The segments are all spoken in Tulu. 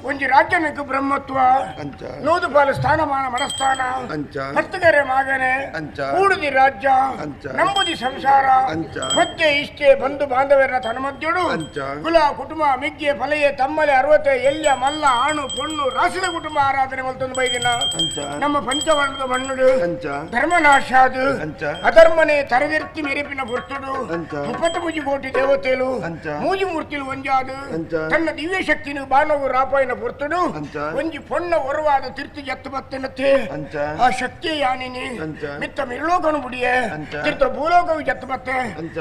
ಒಂಜಿ ರಾಜ್ಯನಕ್ಕೆ ಬ್ರಹ್ಮತ್ವ ನೂದು ಪಾಲು ಸ್ಥಾನಮಾನ ಮನಸ್ಥಾನ ಹತ್ತುಗೆರೆ ಮಾಗನೆ ಕೂಡುದಿ ರಾಜ್ಯ ನಂಬುದಿ ಸಂಸಾರ ಮತ್ತೆ ಇಷ್ಟೇ ಬಂಧು ಬಾಂಧವ್ಯರ ತನ್ಮಧ್ಯಡು ಕುಲ ಕುಟುಂಬ ಮಿಗ್ಗೆ ಫಲೆಯೇ ತಮ್ಮಲೆ ಅರವತೆ ಎಲ್ಯ ಮಲ್ಲ ಆಣು ಪೊಣ್ಣು ರಾಸಿದ ಕುಟುಂಬ ಆರಾಧನೆ ಮಲ್ತೊಂದು ಬೈದಿನ ನಮ್ಮ ಪಂಚವರ್ಣದ ಮಣ್ಣುಡು ಧರ್ಮನಾಶಾದು ಅಧರ್ಮನೆ ತರದಿರ್ತಿ ಮೆರಿಪಿನ ಪುರ್ತುಡು 33 ಕೋಟಿ ದೇವತೆಲು ಮೂಜಿ ಮೂರ್ತಿಲು ಒಂಜಾದು ತನ್ನ ದಿವ್ಯ ಶಕ್ತಿನು ಬಾನವು ರಾಪಾಯಿನ ಪುರ್ತುಡು ಒಂಜಿ ಪೊಣ್ಣ ಒರವಾದ ತಿರ್ತಿ ಎತ್ತು ಬತ್ತಿನತ್ತೆ ಆ ಶಕ್ತಿ ಯಾನಿನಿ ಮಿತ್ತ ಮಿರ್ಲೋಕನು ಬುಡಿಯೆ ತಿರ್ತ ಭೂಲೋಕವು ಎತ್ತು ಬತ್ತೆ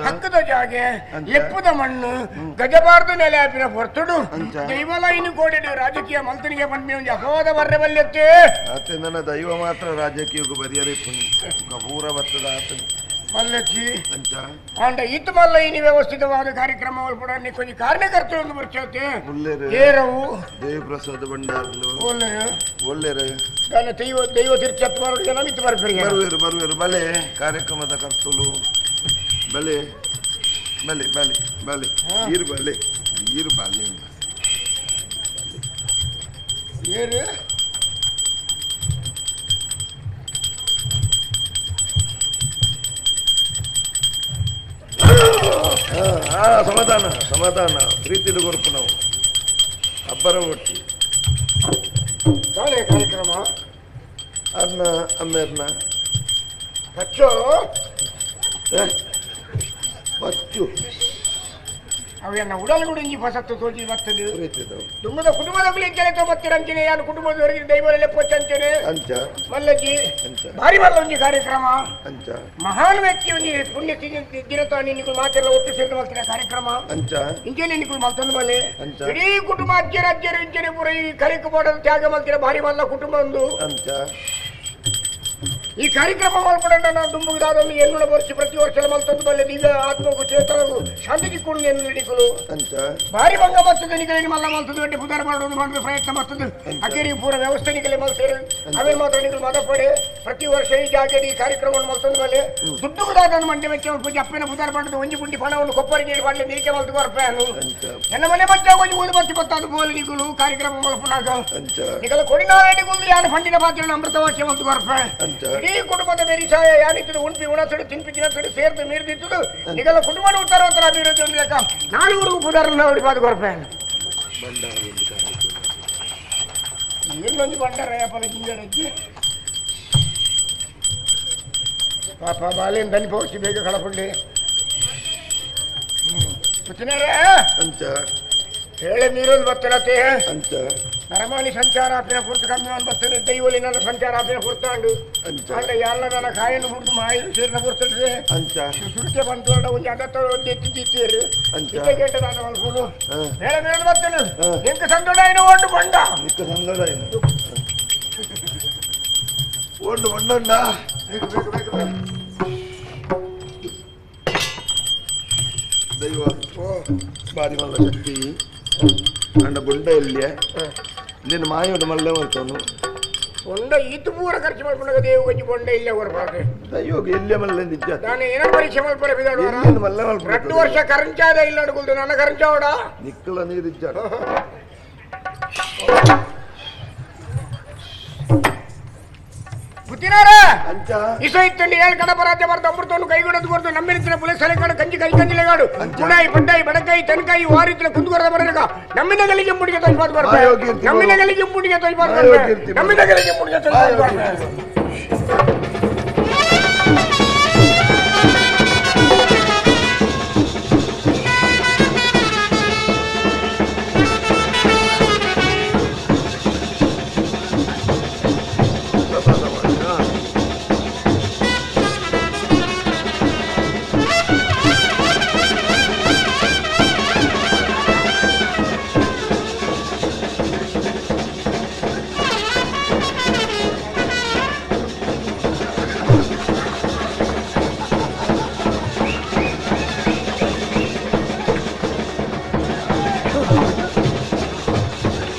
ಹಕ್ಕದ ಜಾಗೆ ಲೆಪ್ಪದ ಮಣ್ಣು ಗಜಬಾರ್ದು ನೆಲೆ ಆಪಿನ ಪೊರ್ತುಡು ದೈವಲ ಇನ್ನು ಕೋಡಿಡು ರಾಜಕೀಯ ಮಂತ್ರಿಗೆ ಬಂದ್ಮಿ ಒಂಜಿ ಅಪವಾದ ಬರ್ರೆ ಬಲ್ಯತ್ತೆ ನನ್ನ ದೈವ ಮಾತ್ರ ರಾಜಕೀಯಕ್ಕೂ ಬರಿಯರೆ ಪೂರ ಬರ್ತದ ಮಲ್ಲಚ್ಚಿ ಅಂಡ ಇತ್ತು ಮಲ್ಲ ಇನಿ ವ್ಯವಸ್ಥಿತವಾದ ಕಾರ್ಯಕ್ರಮ ಕೂಡ ಕೊಂಚ ಕಾರ್ಯಕರ್ತರು ಬರ್ಚತೆ ಏರವು ದೇವಪ್ರಸಾದ ಭಂಡಾರ್ಲು ಒಳ್ಳೆರು ದೈವ ದೈವ ತಿರ್ಚತ್ ಬರೋದು ಜನ ಇತ್ತು ಬರ್ಬೇಕು ಬರುವೆರು ಬರುವೆರು ಬಲೆ ಕಾರ್ಯಕ್ರಮದ ಕರ್ತಲು ಬಲೆ ಬಲೆ ಬಲೆ ಬಲೆ ಈರು ಬಲೆ ಈರು ಬಲೆ ಏರು ಸಮಾಧಾನ ಸಮಾಧಾನ ಪ್ರೀತಿದ ಕೊರಪು ನಾವು ಅಬ್ಬರ ಒಟ್ಟಿ ಕಾರ್ಯಕ್ರಮ ಅರ್ನ ಅಮ್ಮೇರ್ನ ಪಚ್ಚು ಪಚ್ಚು ಅವೆಲ್ಲ ಉಡಲ್ಗುಡಿ ಇಂಜಿ ಫಸತ್ತು ತೋಜಿ ಬರ್ತದೆ ದುಮ್ಮದ ಕುಟುಂಬದ ಇಂಚನೆ ಬತ್ತಿರಂಚನೆ ಯಾರು ಕುಟುಂಬದವರಿಗೆ ದೈವರಲ್ಲೇ ಪೊಚ್ಚಂಚನೆ ಅಂಚ ಮಲ್ಲಜ್ಜಿ ಭಾರಿ ಮಲ್ಲ ಒಂಜಿ ಕಾರ್ಯಕ್ರಮ ಅಂಚ ಮಹಾನ್ ವ್ಯಕ್ತಿ ಒಂಜಿ ಪುಣ್ಯ ದಿನತಾನಿ ನಿಕುಲು ಮಾತೆಲ್ಲ ಒಟ್ಟು ಸೇರಿದ ಮಲ್ತಿನ ಕಾರ್ಯಕ್ರಮ ಅಂಚ ಇಂಚನೆ ನಿಕುಲು ಮಲ್ತೊಂದು ಮಲ್ಲೆ ಇಡೀ ಕುಟುಂಬ ಅಜ್ಜರ ಅಜ್ಜರು ಇಂಚನೆ ಪೂರ ಈ ಕಲಿಕು ಬೋಡದ ತ್ಯಾಗ ಮಲ್ತಿನ ಭಾರಿ ಮಲ್ಲ ಕುಟುಂಬ ಒಂದು ಅಂಚ ಈ ಕಾರ್ಯಕ್ರಮ ಮಾಡ್ಕೊಂಡ ನಾವು ದುಂಬುದಾದಲ್ಲಿ ಎನ್ನುಳ ವರ್ಷ ಪ್ರತಿ ವರ್ಷ ಮಲ್ತೊಂದು ಬಲ್ಲೆ ದಿವ್ಯ ಆತ್ಮకు ಚೇತನವು ಶಾಂತಿ ಚಿಕ್ಕುಂಡು ಎನ್ನು ನಡಿಕಲು ಭಾರಿ ಭಂಗ ಬರ್ತದೆ ನಿಗಲಿ ಮಲ್ಲ ಮಲ್ತದ್ದು ಗಂಟೆ ಪುದಾರ ಮಾಡೋದು ಮಾಡಿದ ಪ್ರಯತ್ನ ಬರ್ತದೆ ಅಕೇರಿ ಪೂರ ವ್ಯವಸ್ಥೆ ನಿಗಲಿ ಮಲ್ತೇರು ಅವೇ ಮಾತ್ರ ನಿಗಲು ಮದಪಡೆ ಪ್ರತಿ ವರ್ಷ ಈ ಜಾಗದ ಈ ಕಾರ್ಯಕ್ರಮವನ್ನು ಮಲ್ತೊಂದು ಬಲ್ಲೆ ದುಡ್ಡುದಾದ ಮಂಡೆ ವೆಚ್ಚ ಪೂಜೆ ಅಪ್ಪನ ಪುದಾರ ಮಾಡೋದು ಒಂಜಿ ಪುಂಡಿ ಪಣವನ್ನು ಕೊಪ್ಪರಿ ನೀಡಿ ಮಾಡಲಿ ನೀಕೆ ಮಲ್ತು ಕೊರಪೇನು ನನ್ನ ಮನೆ ಬಚ್ಚ ಒಂಜಿ ಊದು ಬರ್ತಿ ಬತ್ತಾದು ಬೋಲಿ ನಿಗುಲು ಕಾರ್ಯಕ್ರಮ ಮಲ್ಪನಾಗ ನಿಗಲ ಕೊಡಿನಾಳೆ ಗುಂದು ಯಾರು ಫಂಡಿನ ಪಾತ್ರ ಅಮೃತವಾಕ್ಯ ಮಲ್ತು ಕೊರಪೆ ಇಡೀ ಕುಟುಂಬದ ಬೇರೆ ಯಾನಿತ್ತು ಉಣ್ಪಿ ಉಣಸಡು ತಿನ್ಪಿ ತಿನಸಡು ಸೇರ್ದು ಮೀರ್ದಿತ್ತು ನಿಗಲ ಕುಟುಂಬನ ಉತ್ತರ ಅಭಿವೃದ್ಧಿ ಒಂದು ಲೆಕ್ಕ ನಾಲ್ವರು ಪುದಾರನ್ನ ಹೊಡಿಪಾದ ಕೊರಪೆ ಇನ್ನೊಂದು ಬಂಡಾರ ಜಿಂಜರಜ್ಜಿ ಪಾಪ ಬಾಲೇನು ದನಿ ಪೋಸಿ ಬೇಗ ಕಳಪುಂಡಿ ಹೇಳಿ ನೀರೊಂದು ಬರ್ತಲತ್ತೆ ಅಂಚ ನರಮಾನಿ ಸಂಚಾರ ಆಪಿನ ಪುರ್ತು ಕಮ್ಮಿ ಒಂದು ಬರ್ತದೆ ದೈವಲಿ ನನ್ನ ಸಂಚಾರ ಆಪಿನ ಪುರ್ತಾಂಡು ಅಂಡ ಎಲ್ಲ ನನ್ನ ಕಾಯನ್ನು ಹುಡ್ದು ಮಾಯಿ ಸೇರಿನ ಪುರ್ತದೆ ಅಂಚ ಸುಡಿಕೆ ಬಂತು ಒಂದು ಅದತ್ತ ಒಂದು ಎತ್ತಿ ತಿತ್ತೀರು ಗಂಟೆ ನಾನು ಮಲ್ಕೊಂಡು ಹೇಳ ನೀರೊಂದು ಬರ್ತೇನೆ ಎಂಕ ಸಂದೋಡ ಏನು ಒಂದು ಬಂಡ ನಿಕ್ಕ ಸಂದೋಡ ಏನು ಒಂದು ಬಂಡ ಬೇಕು ಬೇಕು ಬೇಕು ಬೇಕು ದೈವ ಬಾರಿ ಮಲ್ಲ ಶಕ್ತಿ ಅಂಡ ಬುಂಡ ಇಲ್ಲಿಯ ನಿನ್ನ ಮಾಯೋಡು ಮಲ್ಲೆ ಮಾಡ್ತಾನು ಬೊಂಡ ಈತು ಪೂರ ಖರ್ಚು ಮಾಡ್ಕೊಂಡಾಗ ದೇವು ಗೊಂಜಿ ಬೊಂಡ ಇಲ್ಲೇ ಹೊರಬಾರ್ದು ದೈವಕ್ಕೆ ಎಲ್ಲೇ ಮಲ್ಲೆ ನಿಜ ನಾನು ಏನೋ ಪರೀಕ್ಷೆ ಮಲ್ಪರೆ ಬಿದಾಡು ಮಲ್ಲೆ ಮಲ್ಪ 2 ವರ್ಷ ಕರಂಚಾದ ಇಲ್ಲ ಅಡ್ಕೊಳ್ದು ನನ್ನ ಕರಂಚಾವಡ ನಿಕ್ಕಲ ನೀರಿಜ್ಜ ಇಸೈತ್ತಲ್ಲಿ ಏಳು ಕಡಪರಾಜ್ಯ ಬರ್ದು ಅಮೃತವನ್ನು ಕೈಗೊಡದು ಕೊರದು ನಮ್ಮಿನ ಪುಲಸಲೆಗಾಡು ಕಂಜಿ ಕೈ ಕಂಜಿಲೆಗಾಡು ಕುಣಾಯಿ ಪಡ್ಡಾಯಿ ಬಡಕಾಯಿ ತೆನಕಾಯಿ ವಾರಿತ್ರ ಕುಂದುಕೊರದ ಬರಗ ನಮ್ಮಿನ ಗಲಿಗೆ ಮುಡಿಗೆ ತೊಯ್ಬಾರ್ದು ಬರ್ತಾರೆ ನಮ್ಮಿನ ಗಲಿಗೆ ಮುಡಿಗೆ ತೊಯ್ಬಾರ್ದು ಬರ್ತಾರೆ ನಮ್ಮಿನ ಗಲಿಗೆ ಮುಡಿಗೆ ತೊಯ್ಬಾರ್ದು ಬರ್ತಾರೆ.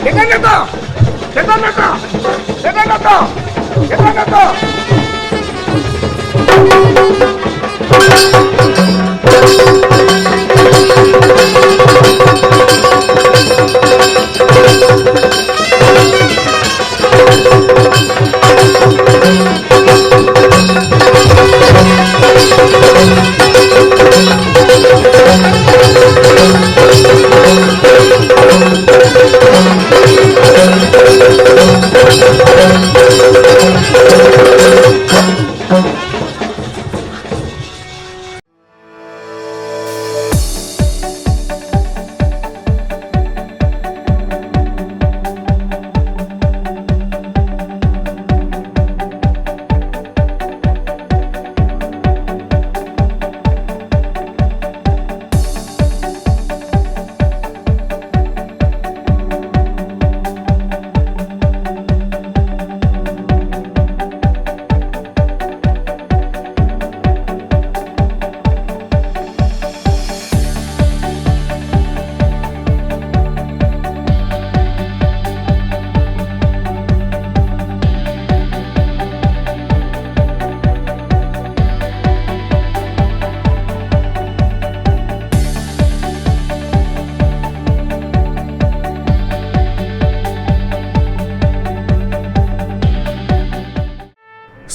ಜಗನ್ನಾಥ ಜಗನ್ನಾಥ ಜಗನ್ನಾಥ ಜಗನ್ನಾಥ.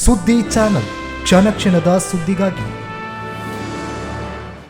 ಸುದ್ದಿ ಚಾನಲ್, ಕ್ಷಣ ಕ್ಷಣದ ಸುದ್ದಿಗಾಗಿ.